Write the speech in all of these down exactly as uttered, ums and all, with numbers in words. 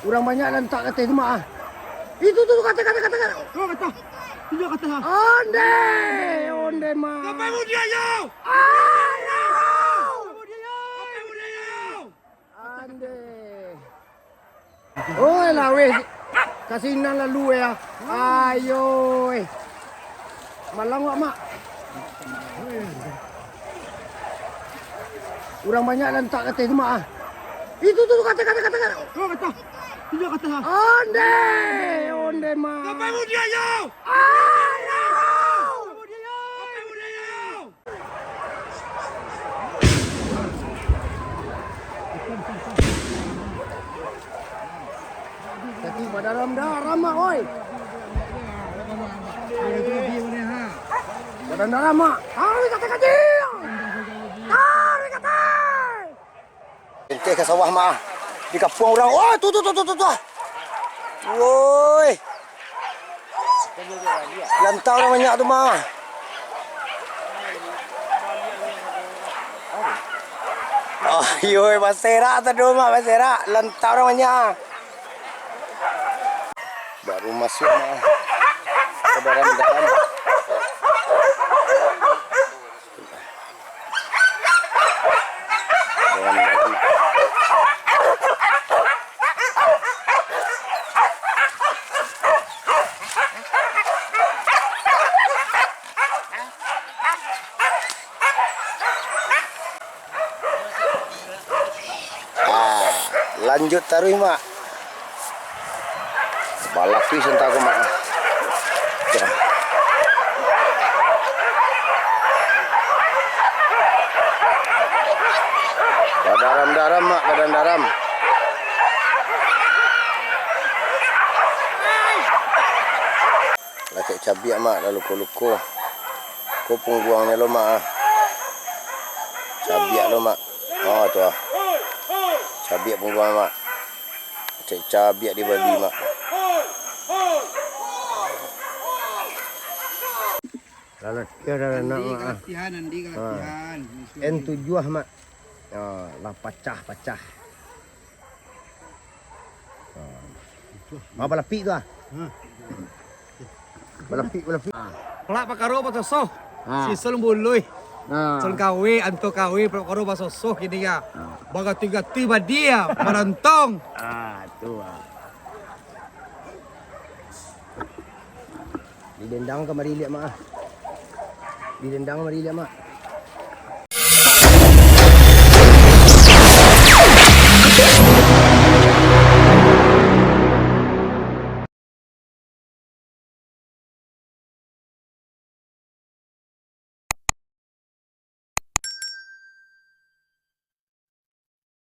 Urang banyak lah lantak kateh tu, Mak, ah. Itu tu, kateh, kateh, kateh, kateh. Oh, kateh. Tunjuk kateh, ha. Onde, onde, Mak. Sampai mudianyo. Alah. Sampai mudianyo. Ande. Oi, laweh. Ka sinan lalu, eh, ah. Ayo, eh. Malang wak, Mak. Urang banyak lantak kateh tu, Mak, ah. Itu tu, kateh, kateh, kateh, kateh. Oh, kateh. Tunjuk kateh, ha. Onde, onde, Mak. Sampai mudianyo. Alah. Sampai mudianyo. Kaki badaram-daram, Mak, oi. Badan daram, Mak. Tarik katai, kaji. Tarik katai. Enteh ka sawah, Mak. Di kapuang urang. Oh, tu, tu, tu, tu, tu, tu. Woi. Lantak urang banyak tu, Mak. Oh, iyo, baserak tadi, Mak, baserak. Lantak urang banyak. Baru masuk, Mak. Dalam-dalam. Ah, lanjut taruih, Mak. Balapih santa ko, Mak. Ya. Badaram-daram, Mak, badan daram. Lah cak cabiak, Mak, lah luko-luko. Ko pungguangnyo lo, Mak, ah. Cabiak lo, Mak. Oh, tu ah. Cabiak pungguang, Mak. Cak cabiak di babi, Mak. Lah latiah dah anak, Mak, ah. Latihan, Andi, ha. Latihan. N tujuah, Mak. Ah, lah pacah-pacah. Ah. Ah, balapik tu, ah. Ha. Balapik, balapik. Palak pakaro basosoh. Ha. Sison buluih. Ha. Son kawe, anto kawe, palak pakaro basosoh kini ya. Ha. Bagatui-gatui badia, marantong. Ah, tu, ah. Didendang kamari liak, Mak, ah. Didendang kamari liak, Mak.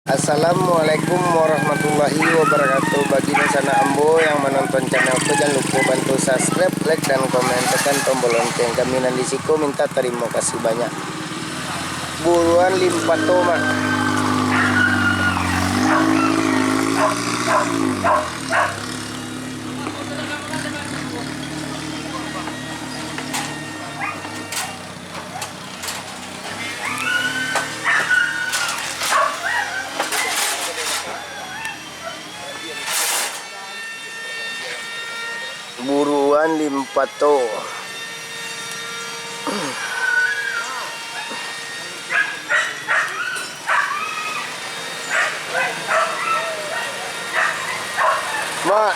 Assalamualaikum warahmatullahi wabarakatuh. Bagi dunsanak ambo yang manonton channel ko, jan lupo bantu subscribe, like, dan komen, tekan tombol lonceng. Kami nan di siko minta tarimo kasih banyak. Buruan limpah tu, Mak. Buruan limpah tu. Mak.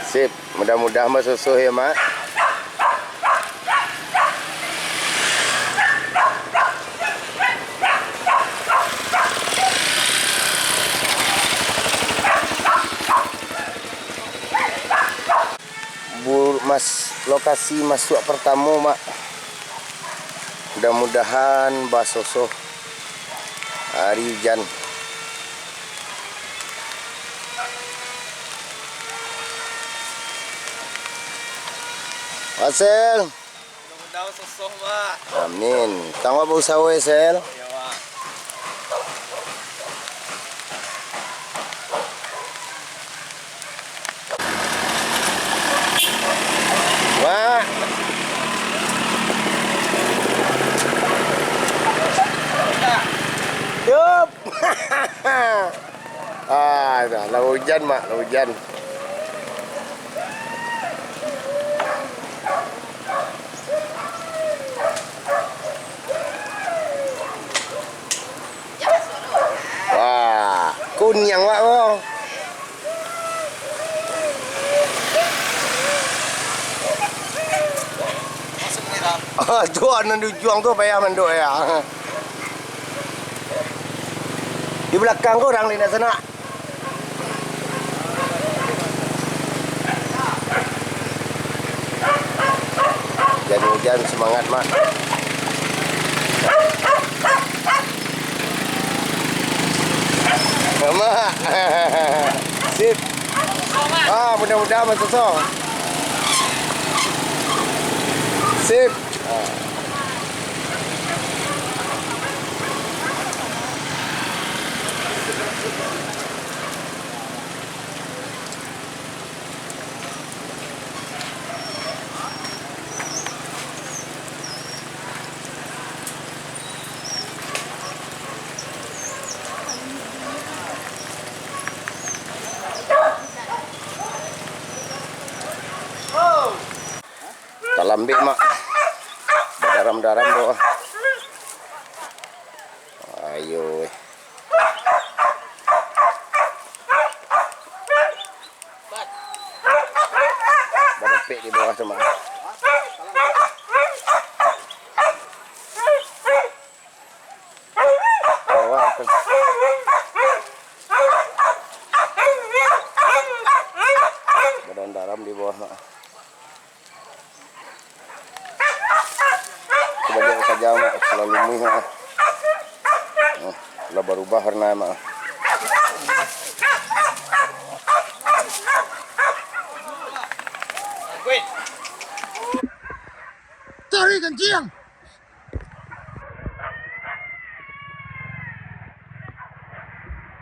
Sip, mudah-mudahan basosoh ya, Mak. Bu-, mas-, lokasi masuak partamo, Mak. Mudah-mudahan basosoh ari ujan. Asel. Mudah-mudahan sosoh, Mak. Amin. Tangguah bausaho, Sel. Iya, Mak. Mak, lah ujan. Wah, kuniang, Mak, ko. Ah, tu nan di ujuang tu payah mandok ya. Di balakang ko urang lai nak sanak. Ujan-ujan, semangat, Mak. Mak. Sip. Ah, mudah-mudahan masuso. Sip. Ah. Talambek, Mak. Badaram-daram tu. Ayo, eh. Badapek di bawah tu, Mak. Bawah tu. Badaram-daram di bawah, Mak. Aku baliak bakaja, Mak. Lah lumuih, Mak. Hmm, lah barubah warna, Mak. Cari kancing.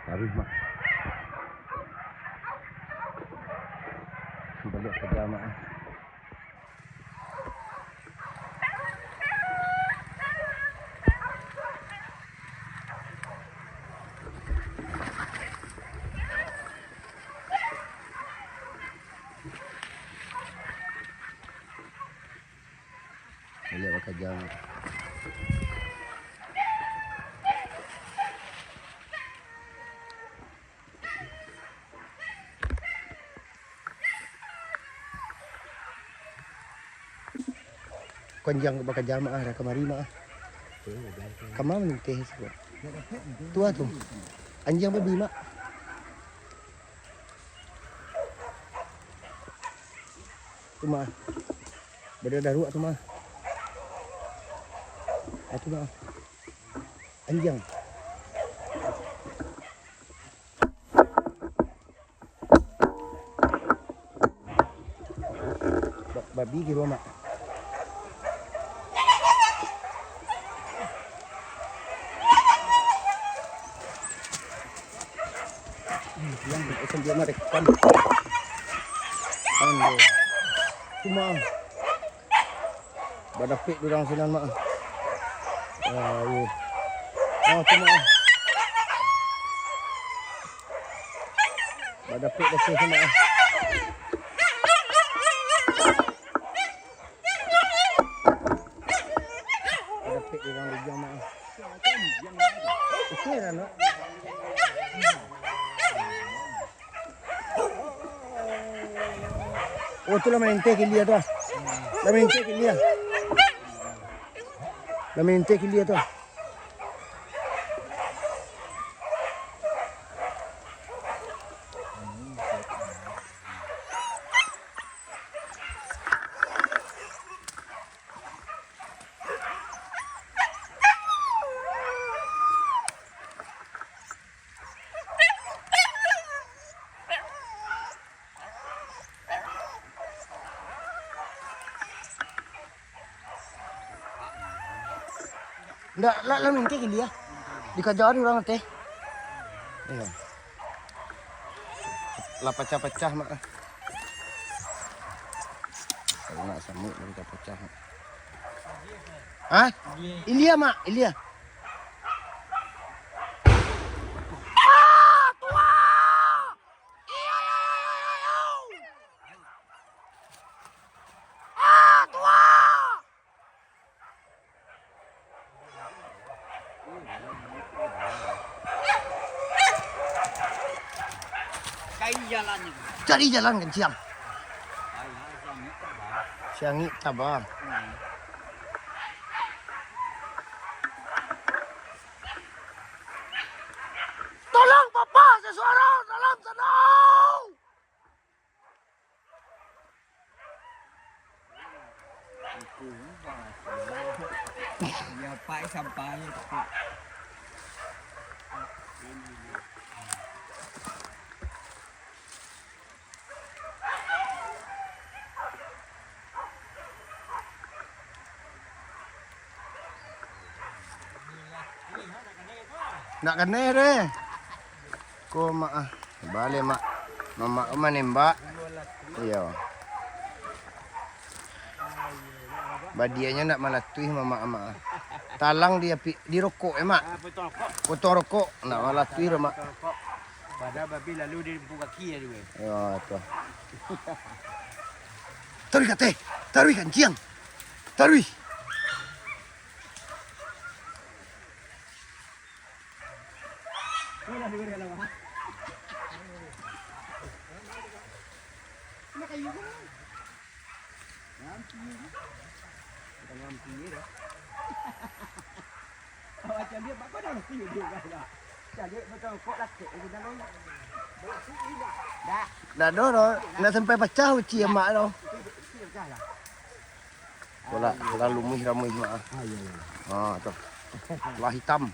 Taruih, Mak. Baliak bakaja, Mak. Baliak bakaja. Ko anjiang ko bakaja, Mak, ah, dah kamari, Mak, ah. Kama maninteh siko. Tu ah tu. Anjiang babi, Mak. Tu, Mak. Badadaruak tu, Mak. Ah, tu, Mak. Anjiang. Ba-, babi kiro, Mak. Hmm, yang sambil marekam. Aduh. Cuma badapek di urang sinan, Mak. Ah, iyo. Ah, cuma. Badapek dah tu, Mak. Dapek di urang Lujang, Mak. Oke lah, nak. Oh, tu lah main teh kilia tu ah. Lah main teh kilia. Lah main teh kilia tu ah. Ndak, lah, lah mintih gili ah. Dikaja urang teh. Iyo. Lah pacah-pacah, Mak. Kalau nak samuk, lah pacah-pacah, Mak. Hah? Ilia, Mak, ilia. Cari jalan kancing. Siangik taba. Tolong, Papa, sesuara dalam sana. Ya, Pak, sampai, Pak. Nak kanai deh. Ko mak ah. Baleh mak. Mamak ko manembak. Iyo. Badianyo nak malatuih mamak, mak ah. Talang di api, di rokok eh mak. Ah, potong rokok. Potong rokok nak malatuih mak. Potong rokok. Padahal babi lalu di limpu kaki ya dulu. Yo tu. Taruih kateh. Taruih kancing. Taruih. Dah doh, doh. Nak sampai pacah uci mak doh. Ko lah, lah lumuih-ramuih mak ah. Ah, iyo, iyo. Ah, tu. Lah hitam.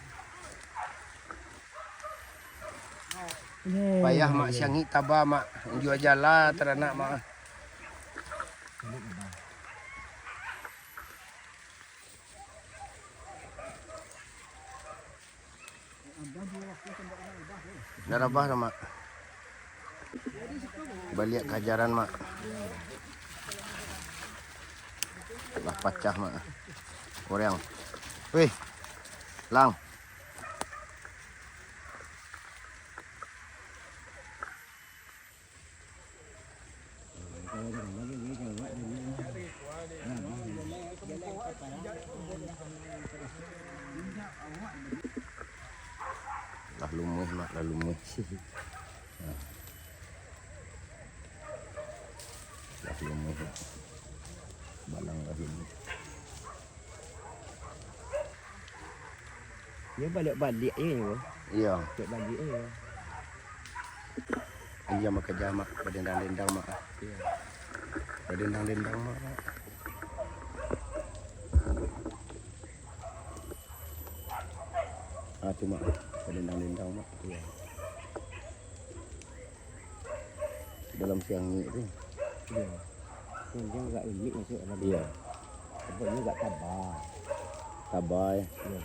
Payah mak siangik taba mak. Jua jala taranak mak ah. Dah rabah dah, Mak. Baliak ka jaran, Mak. Lah pacah, Mak. Koreang. Weh. Lang. Lah lumuih, Mak, lah lumuih. Nah. Lah lumuih, Mak. Balang lah ini. Dia baliak-baliak je, Bang. Iya. Baliak-baliak je, Bang. Iya, makaja, Mak. Badendang-dendang, Mak. Iya. Badendang-dendang, Mak. Ah, tu, Mak. Badendang-dendang, Mak. Iya. Dalam siang ni tu. Iya. Mungkin agak unik masuk dalam. Iya. Sebabnya agak taba. Taba, ya. Iya.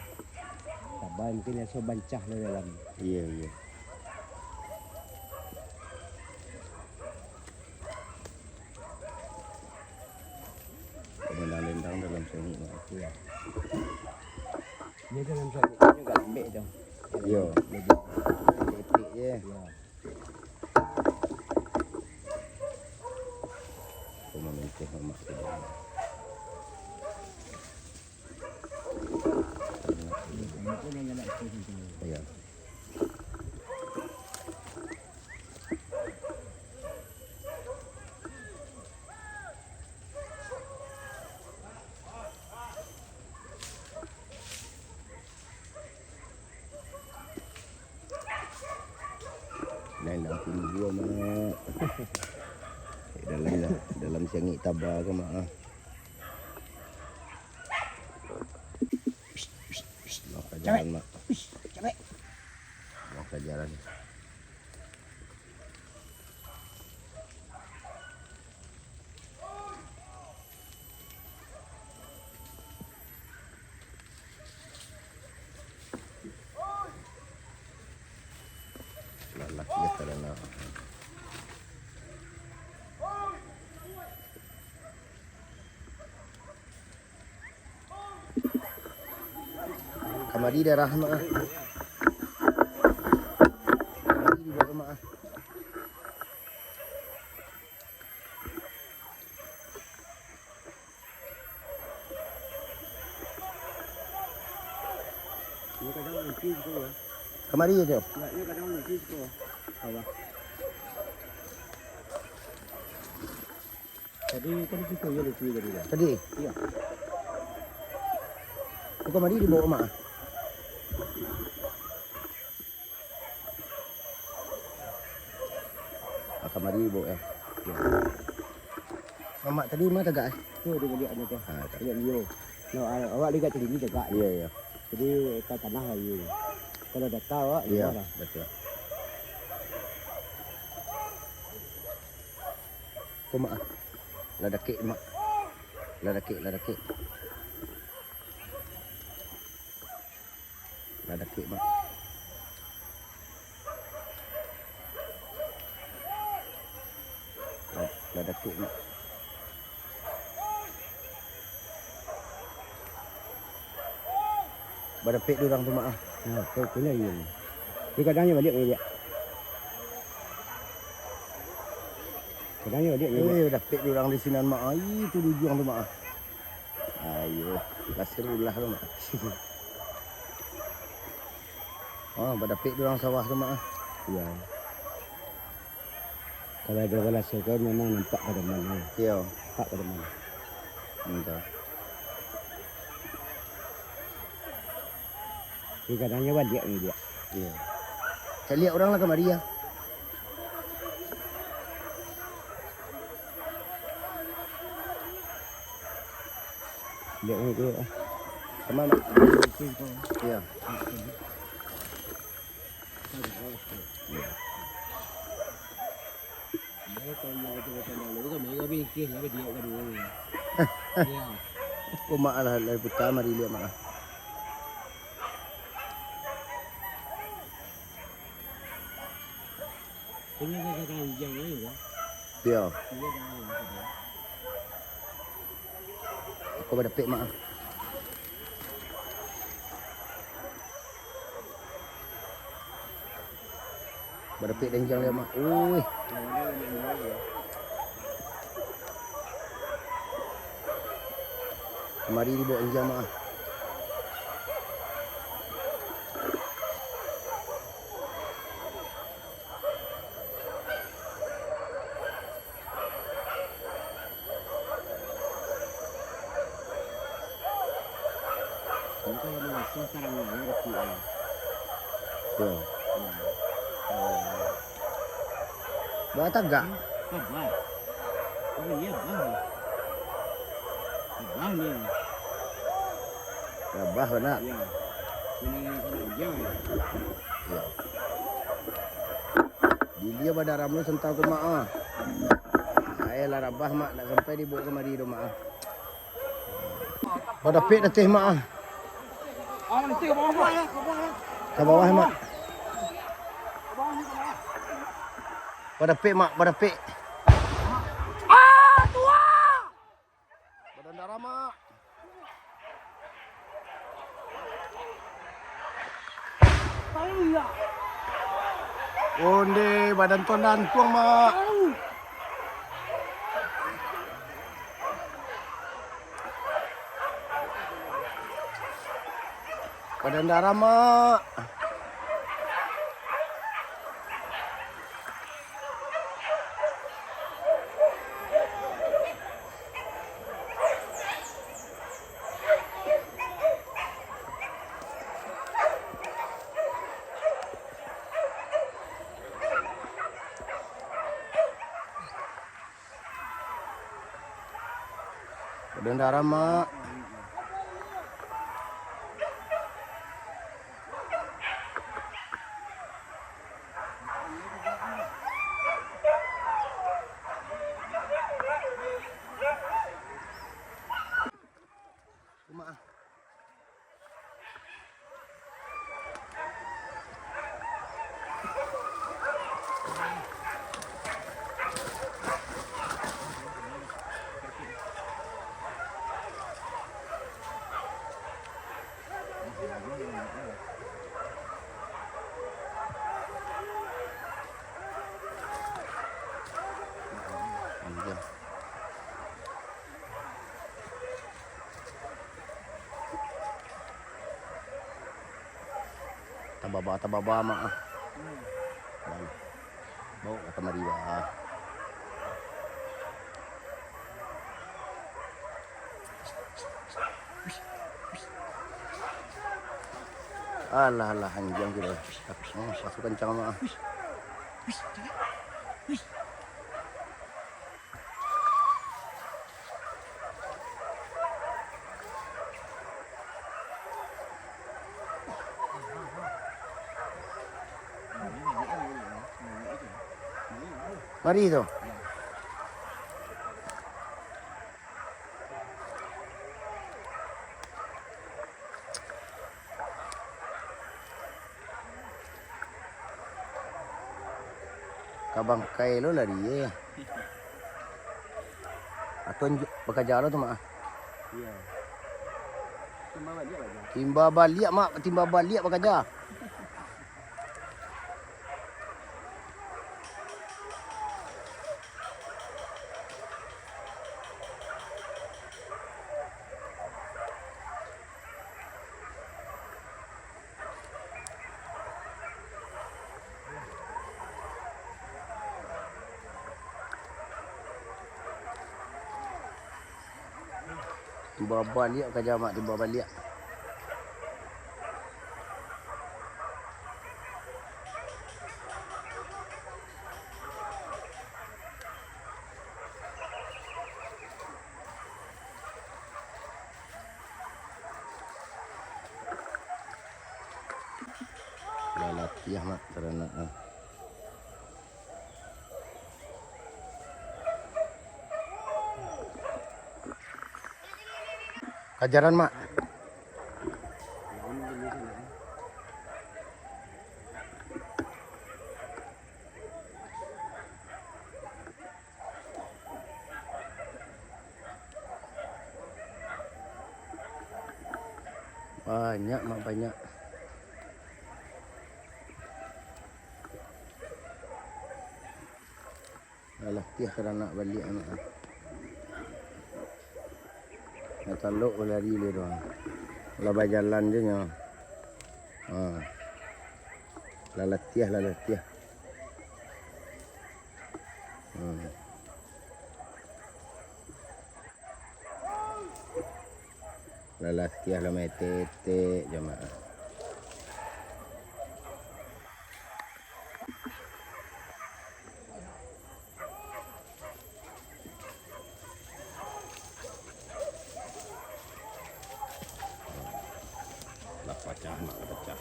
Taba mungkin rasa bancah lah dalam. Iya, iya. Lendang-lendang dalam siang ni. Iya. Dia dalam siang ni juga lembek tu. Iya. Lembek. Lembek je. Iya. Aku mamintih mamak tu. Iya. Lain dalam tinggi juo, Mak. Dalam, dalam siangik taba ko, Mak, ah. Psst, psst, psst, Mak, ka jalan, Mak. Psst, cewek. Mak, ka jalan. Lah, lah, iyo, karano. Kamari darah, Mak, ah. Kamari dibawa, Mak, ah. Kamari je tu. Bawah. Tadi kan di situ yo lucu tadi dah. Tadi? Iyo. Ko kamari dibaok Mak ah? Ah, kamari dibaok yo. Iyo. Mamak tadi ma tagak eh? Tu dia baliak anu tu. Ha, tak. Baliak liyo. Nah, awak ligat tinggi tagak. Iyo, iyo. Jadi ka tanah lagi. Kalau data awak, iyo, lah. Batua. Ko Mak ah. Lah dakek Mak. Lah dakek, lah dakek. Lah dakek Mak. Lah, lah dakek Mak. Badapek di urang tu Mak ah. Nah, tu, tu lah iyo. Dia kadang nyo baliak, baliak. Kadang nyo baliak, baliak. Eh, badapek di urang di sinan Mak ah. Ih, tu di ujuang tu Mak ah. Ayo, lah seru lah tu Mak. Oh, badapek di urang sawah tu Mak ah. Iyo. Kalau ado balaso kan memang nampak ka daman tu. Iyo. Nampak ka daman. Entah. Tapi kadang nyo baliak ni dia. Iyo. Caliak urang lah kamari ah. Baliak ni dia. Sama Mak. Iyo. Ko Mak lah, lah puta mari liak Mak ah. Iyo. Ko badapek Mak ah. Badapek danjang liak Mak. Uih. Kamari dibaok danjang Mak ah. Yo. Baa tagak? Abah. Oh, iyo, Abah. Abah ni. Abah bana. Iyo. Iyo. Dilia badaram lu santau tu, Mak, ah. Ai lah rabah, Mak, ndak sampai dibaok kamari tu, Mak, ah. Badapek dateh, Mak, ah. Ka bawah, Mak. Badapek, Mak, badapek. Badan darah, Mak. Onde, badan tuan dantuang, Mak. Badan darah, Mak. Badan darah, Mak. Mak, ah. Tababa, tababa, Mak, ah. Bang. Baok ka kamari, bah. Alah, alah, anjiang tu dah. Oh, pasu kancang amat ah. Mari tu. Ka bangkai lo lari, eh. Atau nju-, bakaja lo tu, Mak, ah? Iyo. Timba baliak, Mak. Timba baliak, Mak. Timba baliak bakaja. Timba baliak ka jamak, timba baliak. Lah latiah, Mak, taranak, ah. Kajaran, Mak. Banyak, Mak, banyak. Alah, tiah taranak baliak, Mak. Lah talok balari lai tu. Lah bajalan je nyo. Ha. Lah latiah, lah latiah. Hmm. Lah latiah lah main etek-etek jamaah. Lah pacah, Mak, lah pacah.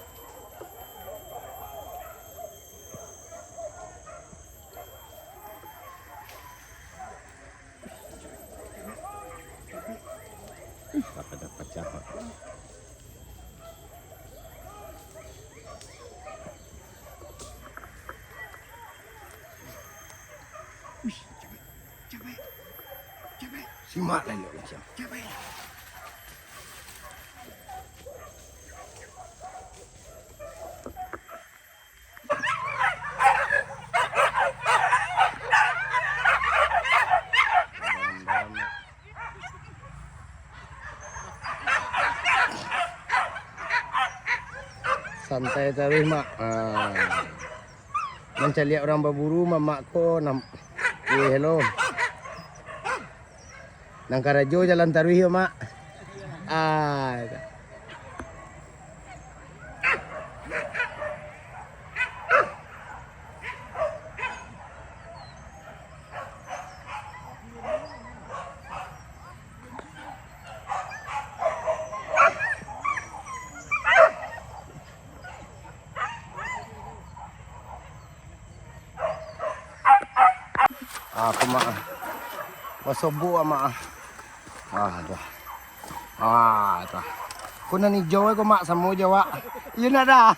Lah pacah-pacah, Mak. Uish, capek. Capek. Capek. Simak lah elok macam. Capek. Santai taruih, Mak. Ah. Mancaliak urang baburu, mamak ko nam-, weh lo. Nan karajo jalan taruih yo, Mak. Ah. Ah, ko, Mak. Basobok, Mak. Ah, dah. Ah, dah. Ko nan ijau ko, Mak, samo jo awak. Iyo nak dah.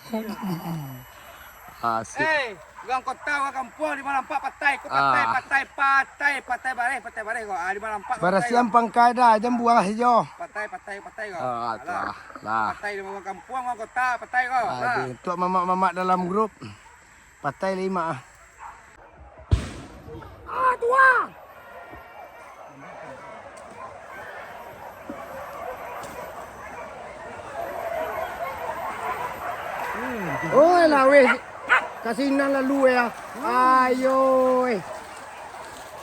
Ah, sip. Eh, urang kota, urang kampuang, di ma nampak patai ko, patai, ah, patai, patai, patai bareh, patai bareh ko. Ah, di ma nampak ko patai ko. Barasiahan pangkai dah, jan buang sajo. Patai, patai, patai ko. Ah, alah. Lah. Patai di urang kampuang, urang kota, patai ko. Lah. Aduh, untuak mamak-mamak dalam grup. Patai lai, Mak, ah. Ah, tuah. Oi, laweh. Ka sinan lalu, eh, ah. Ayo, eh.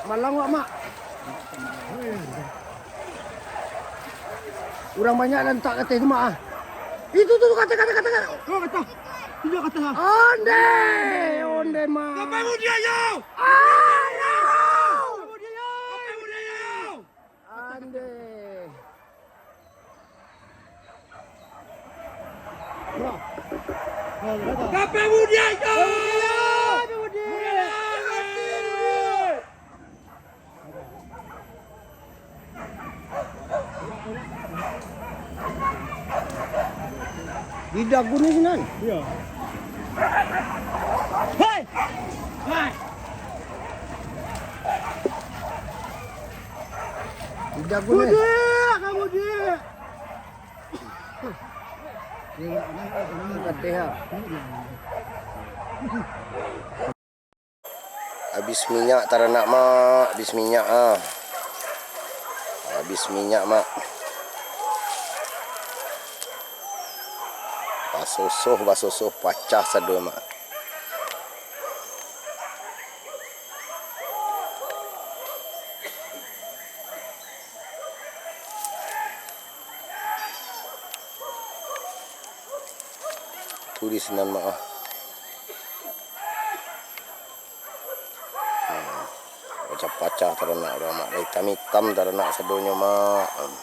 Malang awak, Mak. Urang banyak lah antak ka ateh tu, Mak, ah. Itu tu, kata, kata, kata, kata. Oh, kata. Tunjuk kata. Onde, onde, ma. Kapai mudiak yo? Ah, yo. Kapai mudiak yo? Ande. Kapai mudiak yo? Di dagu ni sinan. Iya. Hei! Hei! Di dagu ni. Mudiak, kamu, Dik! Kateh, ha. Habis minyak taranak, Mak. Habis minyak, ah. Habis minyak, Mak. Basosoh, basosoh, pacah sado, Mak. Tu di sinan, Mak, ah. Hmm. Pacah-pacah taranak tu, Mak. Itam-itam taranak sadonyo, Mak. Hmm.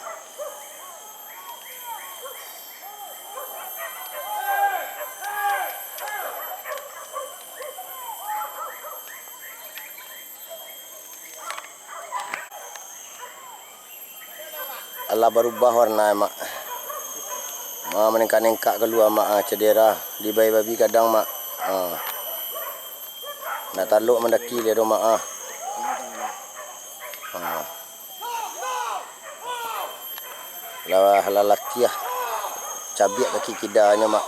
Alah barubah warna, Mak. Ma, manengkak-nengkak kalua, Mak, ah, cedera. Dibai babi kadang, Mak. Ah. Nak talok mandaki dia tu, Mak, ah. Ah. Lah, lah latiah. Cabiak kaki kidanyo, Mak.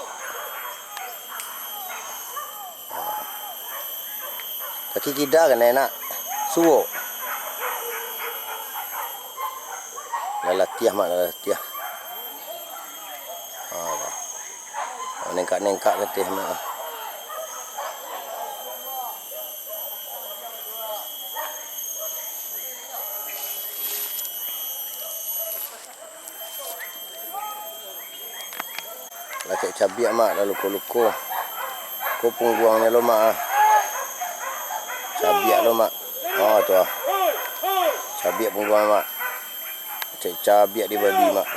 Kaki kida kanai nak suok. Lah latiah, Mak, lah latiah. Ha, nengkak-nengkak kateh, Mak. Lah cak cabiak, Mak, lah luko-luko. Ko pungguangnyo lo, Mak, ah. Cabiak lo, Mak. Oh, tu ah. Cabiak pungguang, Mak. Cak cabiak di babi, Mak.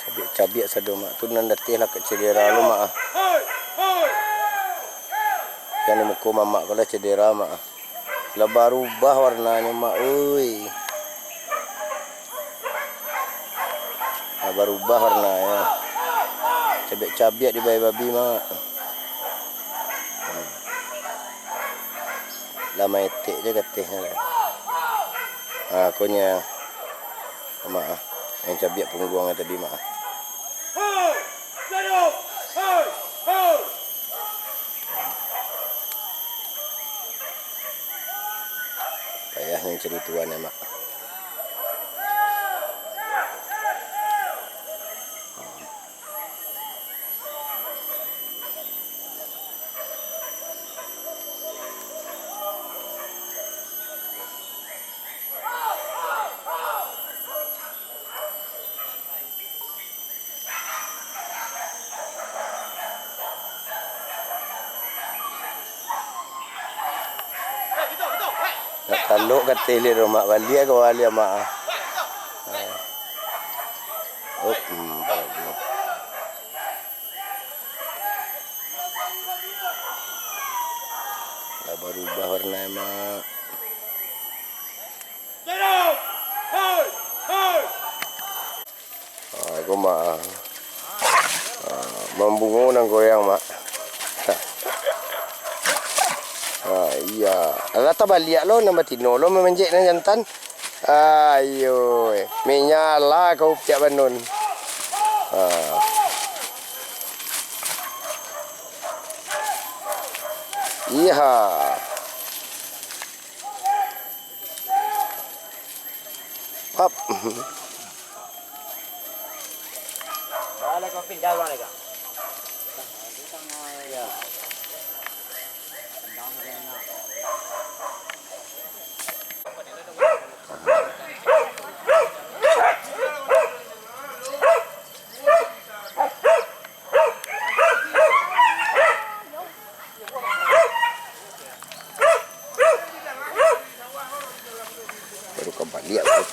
Cabiak-cabiak sado, Mak. Tu nan dateh lah ka cedera lo, Mak, ah. Yang di muko mamak ko lah cedera, Mak, ah. Lah barubah warnanyo, Mak, oi. Lah barubah warnanyo. Cabiak-cabiak dibai babi, Mak. Hmm. Lah maetek je katehnyo lah. Ha, ko nyo, Mak, ah. Yang cabiak pungguang tadi, Mak, ah. Payah mancari tuan, Mak. Nak talok kateh liak rumah baliak ka baliak, Mak. Ah. Up, hmm, bagus. Lah barubah warna, Mak. Ah, ko, Mak. Ah, mambungo nan goyang, Mak. Ah, iya. Alah, tabaliak lo, nan batino lo, mamanjek nan jantan. Ah, iyo. Minyak lah kau piak banun. Ah. Iya. Pap.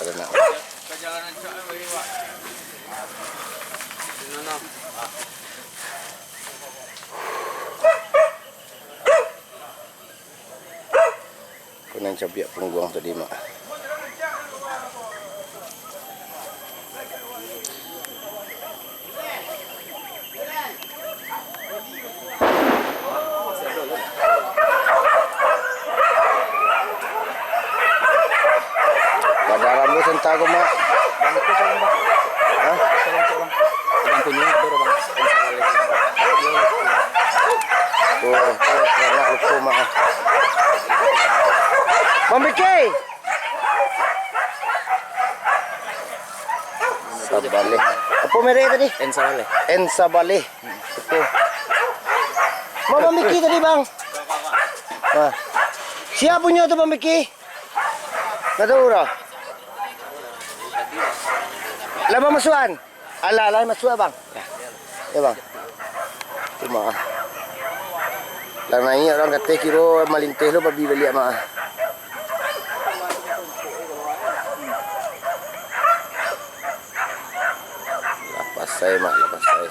Nak. Ko nan cabiak pungguang tadi, Mak. Badaram tu santa ko, Mak. Hah? Bang, punyo tu, Bang. Oh, oh, nak lupa, Mak. Bang Biki! Sabaleh. Apa merek tadi? Ensa Baleh. Ensa Baleh. Itu. Mau Bang Biki tadi, Bang? Nah. Siapa punyo tu, Bang Biki? Nggak tahu dah. Lah, Bang, masukan? Alah, alah, masuak, Bang. Ya. Ya, Bang. Cuma, ah. Lah naiak urang kateh, kiro malinteh lo babi baliak, Mak. Lah pasai, Mak, lah pasai.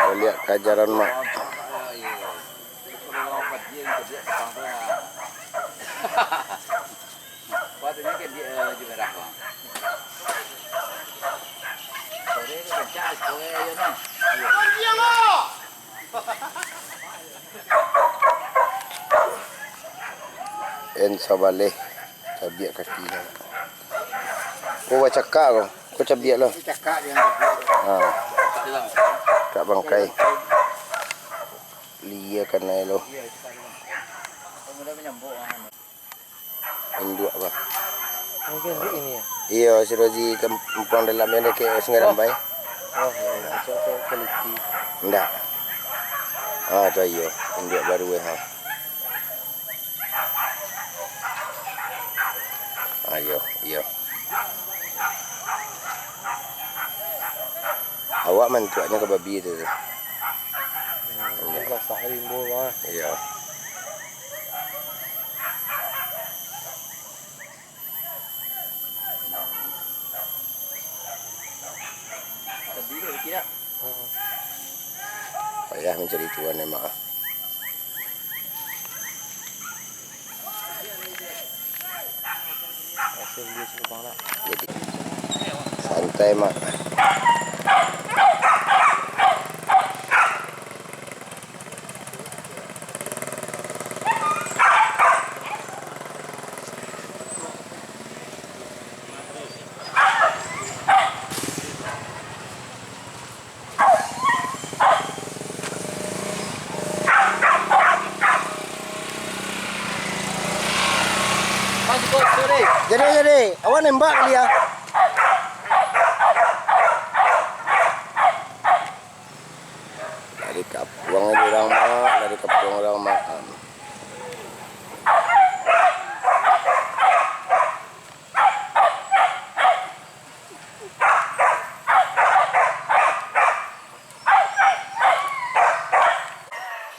Baliak ka ajaran, Mak. Ensa Baleh, cabiak kaki. Ko bacakak ko, ko cabiak lo. Cakak dia. Ha. Cakak bangkai. Lia kanai lo. Induak apa? Mungkin di ini ya? Iyo, si Rozi kampuang dalam yang dekat Sungai Rambai. Oh, iya, iya. Masuk ke Keliti. Ndak. Ah, tu iyo. Induak baru eh, ha. Ayo, iyo. Awak mantuaknyo ka babi tu. Hmm, masak rimbo lah. Iyo. Payah mancari tuan emang ah. Jadi, santai, Mak. Jadi, jadi, awak nembak kali ya? Dari kapuang urang, Mak, dari kapuang urang, Mak.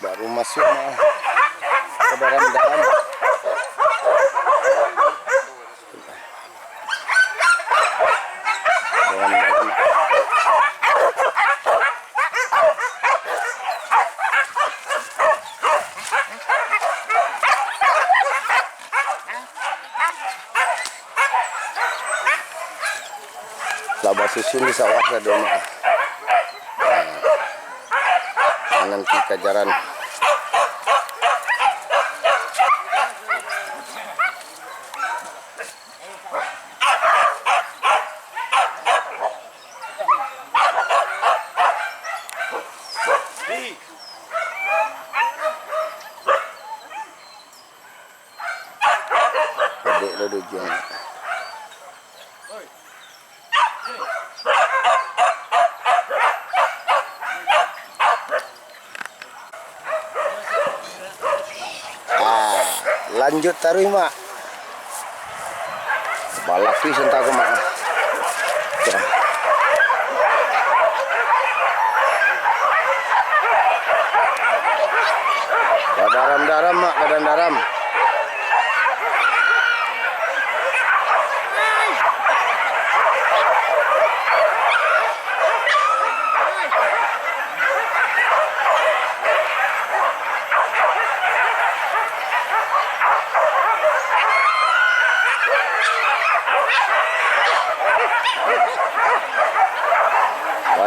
Baru masuk, Mak, ka dalam-dalam. Dalam-dalam. Dusun di sawah sado, Mak. Nah, mananti kajaran. Dek lo dujuang. Ah, lanjut taruih, Mak. Balapih santa ko, Mak. Badaram-daram, Mak, badan daram.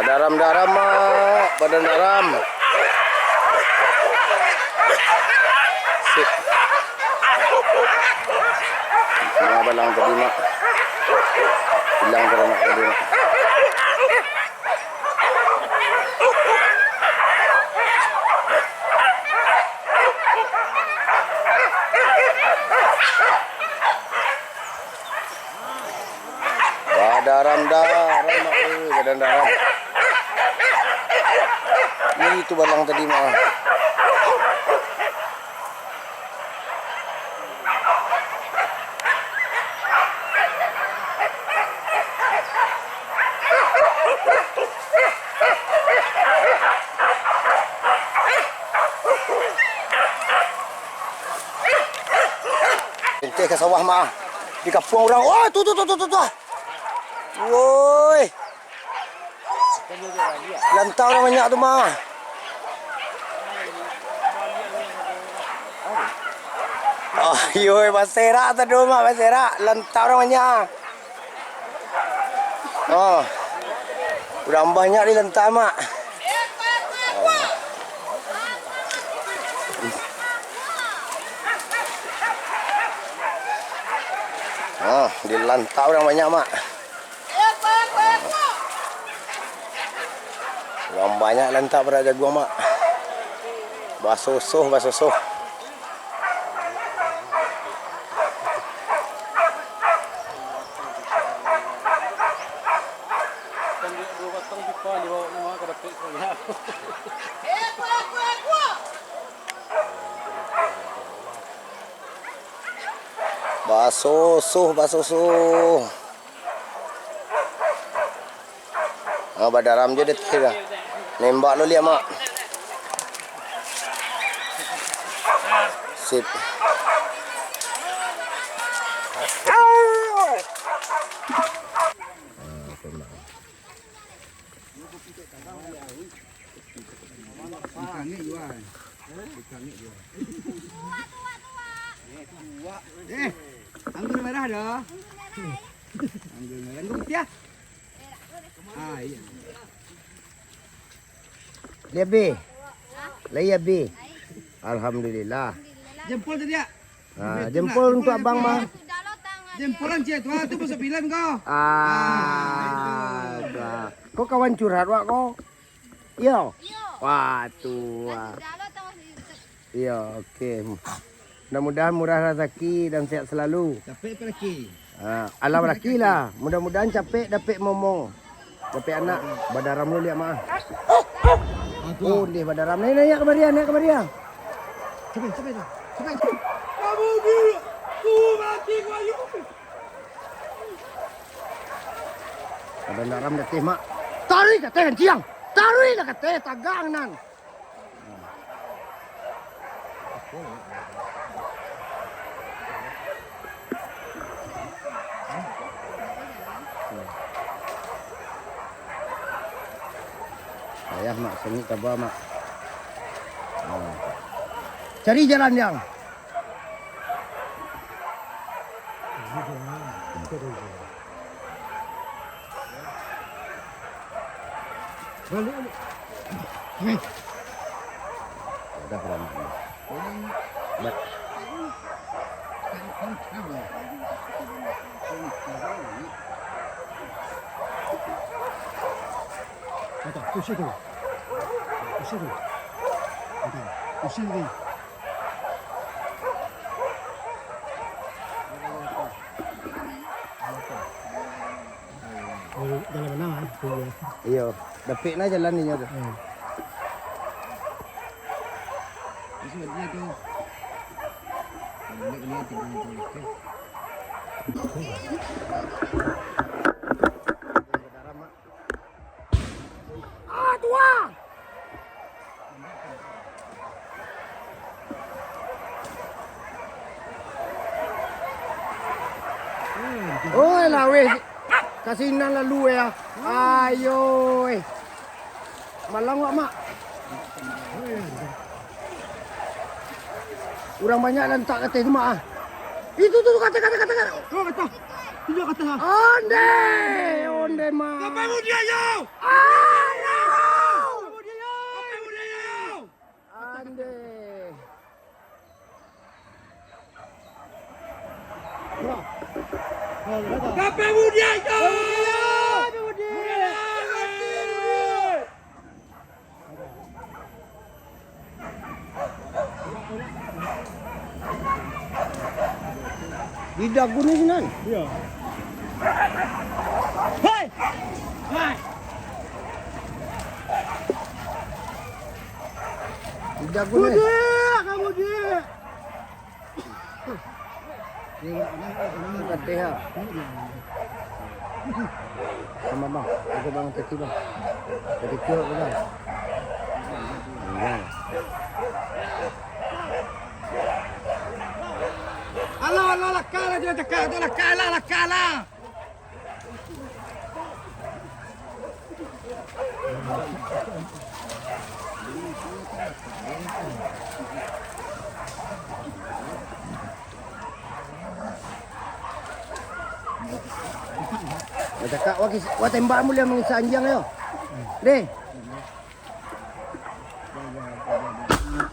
Badaram-daram, Mak. Badan daram. Sip. Nah, balang tadi, Mak. Ilang taranak tadi, Mak. Badaram-daram, Mak, eh, badan daram. Itu balang tadi, Mak. Inteh ka sawah, Mak. Di kampuang urang. Oh, tu, tu, tu, tu, tu, tu. Woi. Lanta urang banyak tu, Mak. Oh, iyo, baserak tadi, Mak, baserak. Lanta urang banyak. Oh. Urang banyak di lanta, Mak. Ah, di lanta urang banyak, Mak. Urang banyak lanta parak jaguang, Mak. Basosoh, basosoh. Basosoh, basosoh. Ah, badaram jo deh teh dah. Nembak lo liak, Mak. Sip. Ikan ni jual. Ikan ni jual. Eh, anggur merah dah. Anggur merah. Anggur putiah. Ah, iya. Lai abih? Lai abih? Alhamdulillah. Jempol tadi, ya? Ah, jempol untuak abang, Bang. Jempol ancik tu, ah, tu pukul sambilan ko. Ah, tu, ah. Ko kawan curhat wak ko? Iyo. Wah, tu, ah. Iyo, oke. Mudah-mudahan murah rasaki dan sehat selalu. Capek apa laki? Ah, alah laki lah. Mudah-mudahan capek dapek momong. Dapek anak. Badaram lo liak, Mak. Ah, tu, ah. Oh, ndeh badaram. Naiak, naiak kamari, naiak kamari. Capek, capek tu. Capek. Kamu gila. Kamu mati, kayu. Badaram dateh, Mak. Taruih kateh, kancing. Taruih lah kateh, tagang nan. Payah, Mak, sangik taba, Mak. Hmm. Cari jalan, Yang. Balik, balik. Udah lama. Bat. Kata, usir tu. Usir tu. Kata, usir tu. Dalam mana, ah? Iyo. Dapik nah jalan inyo tu. Hmm. Ah, tuah! Oi, laweh. Ka sinan lalu, eh. Ayo, eh. Malang wak, Mak. Urang banyak lantak kateh tu, Mak, ah. Itu tu, tu, kateh, kateh, kateh, kateh. Oh, kateh. Tunjuk kateh, ah. Onde, onde, Mak. Apa mudia yo? Ayo. Apa mudia yo? Apa mudia yo? Ande. Kape mudiak tu? Di dagu ni sinan. Iyo. Hei! Hei! Di dagu ni. Mudiak, kamu, Diak. Kateh, ha. Sama, Bang. Jago, Bang, kaki, Bang. Kaki kuat, Bang. Iya. Alah, alah, lakak lah, dia cakap tu, lakak lah, lakak lah. Bacakak, wah, kis-, wah, tembak mulia mangisa anjiang yo. Deh.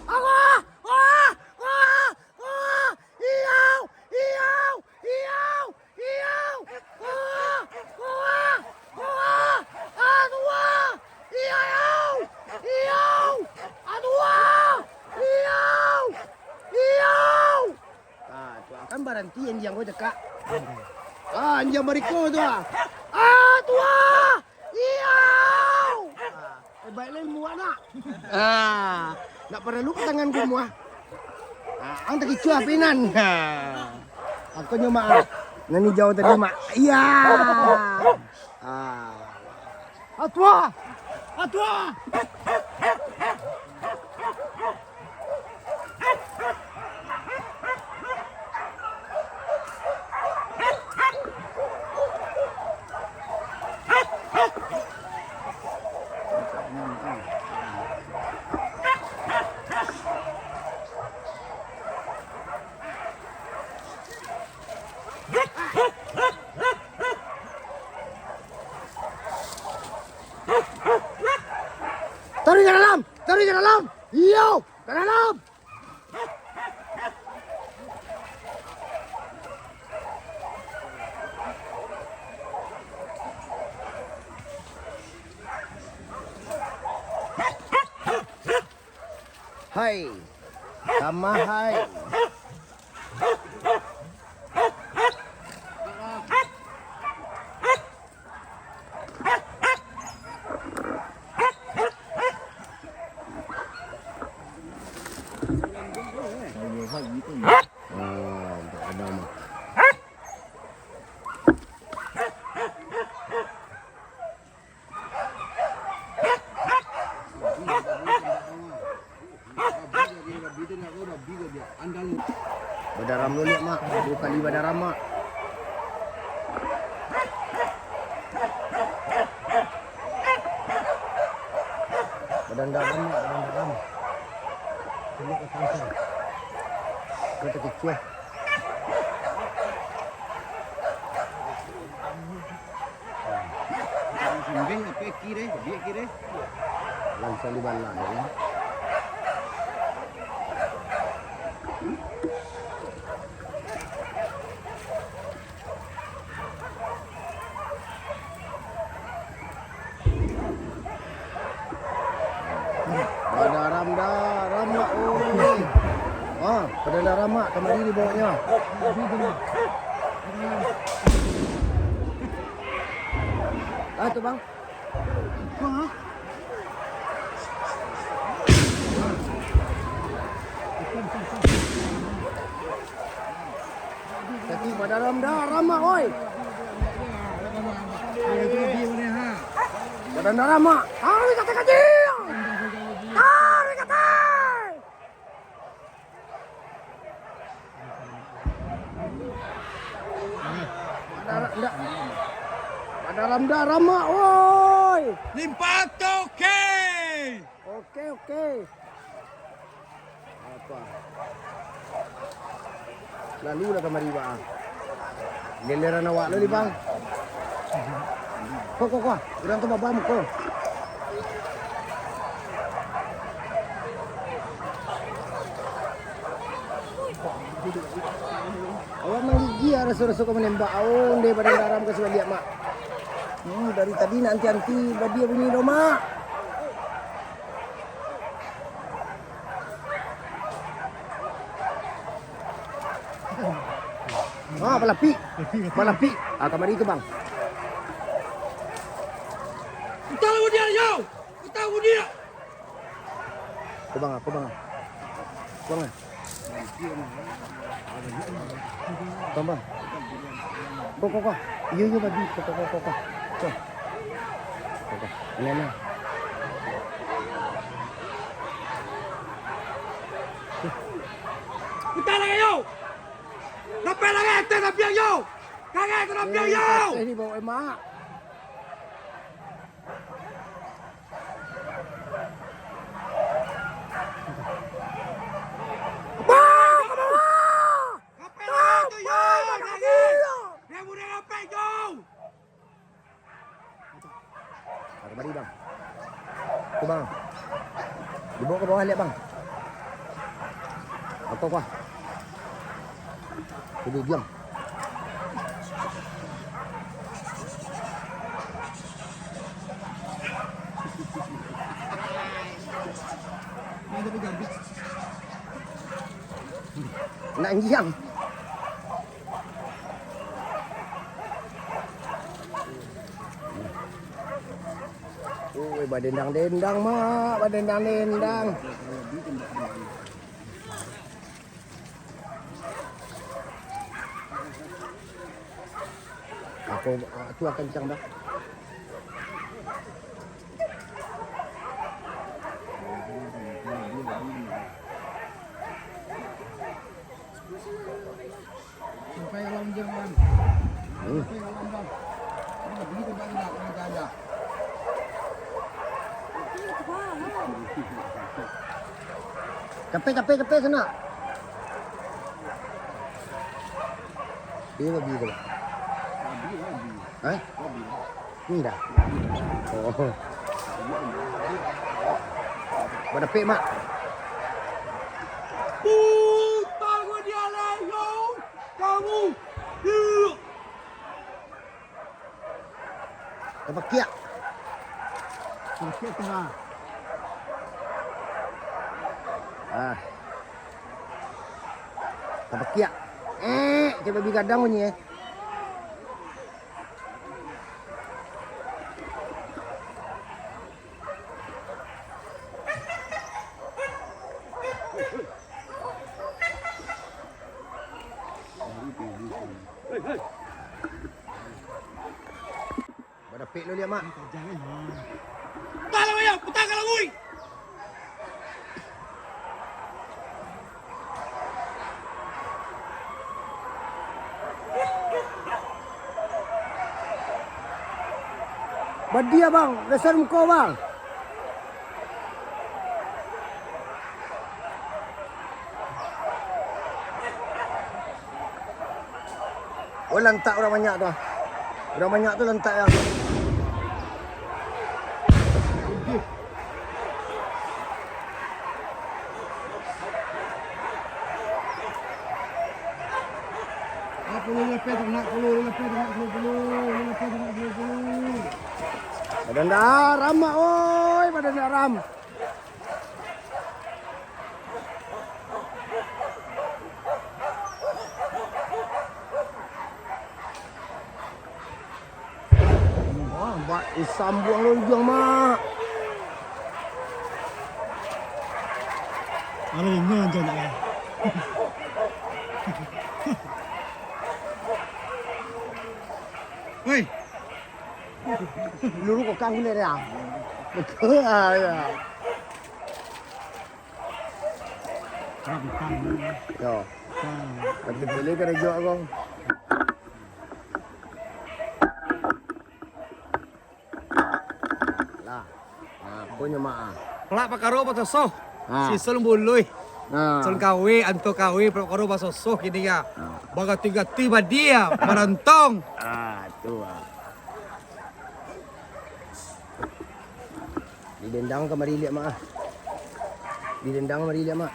Allah! Allah! Allah! Allah! Iyau! Iyau! Iyau! Iyau! Kuah! Kuah! Kuah! Aduah! Iyau! Iyau! Aduah! Iyau! Iyau! Ah, tu kan baranti anjiang ko cakak. Ah, anjiang bariko tu ah. Ah, tuah! Iyau! Ah. Eh, baik lai muak nak. Ah, nak paralu ka tangan ku muah. Ah, ang takicuah pinan. Ah. Aku nyo mak. Nan ijau tadi mak. Iya. Ah. Atua. Atua. Taruih ka dalam! Taruih ka dalam! Iyo! Ka dalam! Hai, tamah hai. Badaram dulu, Mak. Duo kali badaram, Mak. Badan daram, Mak, badan daram. Tengok ka samping. Ka takicuah. Kambing apo kiri, biak kiri. Langsung dibalah, ya. Badaram-daram, Mak, oi. Ah, badaram-daram, Mak, kamari dibawonyo. Ah, tu, Bang. Jadi, badaram-daram, Mak, oi. Badaram-daram, Mak. Tarik katai kaji. Tarik katai. Badaram-, ndak. Badaram-daram, Mak, woi. Limpah tu, oke. Oke, oke. Apa? Lalu lah kamari, Bang. Giliran awak lo ni, Bang. Ko, ko, ko. Urang tu babam ko. Awak manggigi ah, raso-raso ka manembak. Oh, ndeh badan daram ka sabaliak, Mak. Hmm, dari tadi nak anti-anti badia bunyi tu, Mak. Ah, balapik. Balapik. Ah, kamari tu, Bang. Utang udiak, yo! Utang udiak! Ko, Bang, ah, ko, Bang, ah. Ko, Bang, ah. Bang, Bang. Ko, Bang. Ko, ko, ko. Iyo, iyo, babi. Ko, ko, ko, ko, ko. Ko. Ko, ko. Ini, ini. Utang lai, yo! Lapeh lai, ateh tapiang, yo! Kagak ka tapiang, yo! Eh, di bawah, Mak. Bang, ka bawah! Lapeh lai tu, yo! Bang, ka bawah! Dia budak lapeh, yo! Ah, kamari, Bang. Tu, Bang. Dibawa ka bawah liak, Bang. Apo kuah? Kudu diam. Nak anjiang. Oi, badendang-dendang, Mak, badendang-dendang. Ako, ah, tu akan cang dah. Sampai alam jangan. Hmm. Sampai alam dah. Ini bagi tempat tidak, orang jalan. Capek, capek, capek sana. Ini babi tu. Babi, babi. Hah? Babi. Indak. Oh. Badapek, Mak. Putar ko dia lah, yo. Kamu. Iya. Tapakiak. Tapakiak tengah. Ah. Tapakiak. Eh, coba bi gadang bunyi, eh. Badapek lo liak, Mak. Kalau yo, putar kalau, woi. Badia, Bang, dasar muko, Bang. Oh, lantak urang banyak tu. Urang banyak tu lantak, yo. Lapeh tanak puluah, lapeh tanak puluah, lapeh tanak puluah. Badan daram, Mak, oi, badan daram. Wah, Mak, disambuang lo ujung, Mak. Ada ringan je nak. Woi. Luru kok kang ni ya. Betul ah, ya. Yo. Nanti pilih kerja aku. Lah. Nah, punyo mak ah. Pelak pakaro basosoh. Ha. Sison buluih. Ha. Son kawin, anto kawin, pelak pakaro basosoh kini ya. Ha. Bagati-gati badia, marontong. Ah, tu ah. Didendang kamari liak mak ah. Didendang kamari liak mak.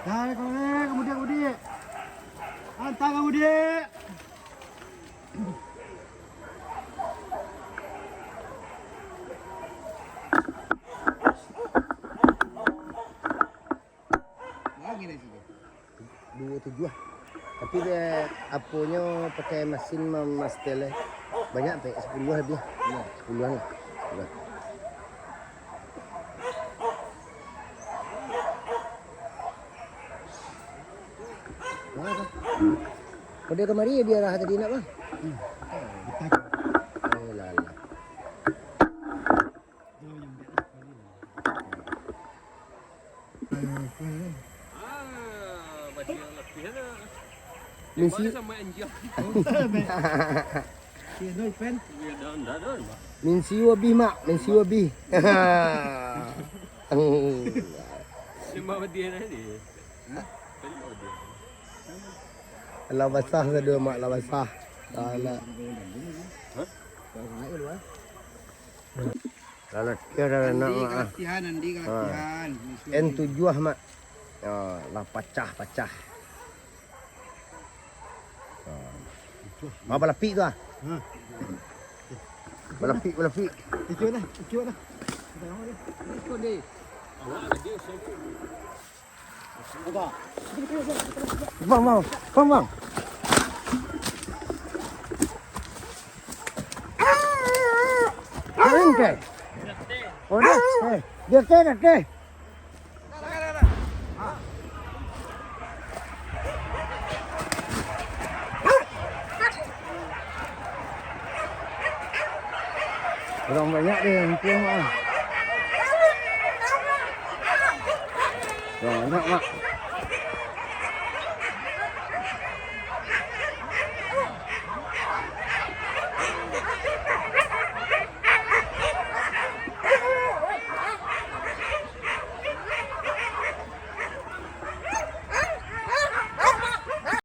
Dah, kamu, kamu dia, kamu dia. Antang kamu dia. Duo tujuah. Tapi dek aponyo pakai masin ma-, mastel eh. Banyak pe, sapuluah lebih. Iyo. Sapuluahan lah. Sapuluahan. Nah, tu. Kode kamari yo diarah tadi nak, Bang? Hmm. Betul. Eh, lah, lah. Ah, baju yang lebih ada. Minsi- Mana sama anjing? Iya, no, pen. Iya, dah, dah, dah, Mak. Minsiu abih, Mak. Minsiu abih. Sembah badian aja dia. Hah? Sembah badian. Lah basah sadonyo, Mak, lah basah. Alah. Hah? Lah latihan dah nak, Mak, ah. Latihan, Andi, ha, latihan. N tujuah, Mak. Ya, lah pacah-pacah. Ha. Ah, balapik tu ah. Ha. Balapik, balapik. Ikut dah, ikut dah. Ikut deh. Bang, bang, bang, bang. Kering ke? Oh, dah. Eh, dia ke, dah ke. Urang banyak deh, untuang, ah. Urang banyak, Mak.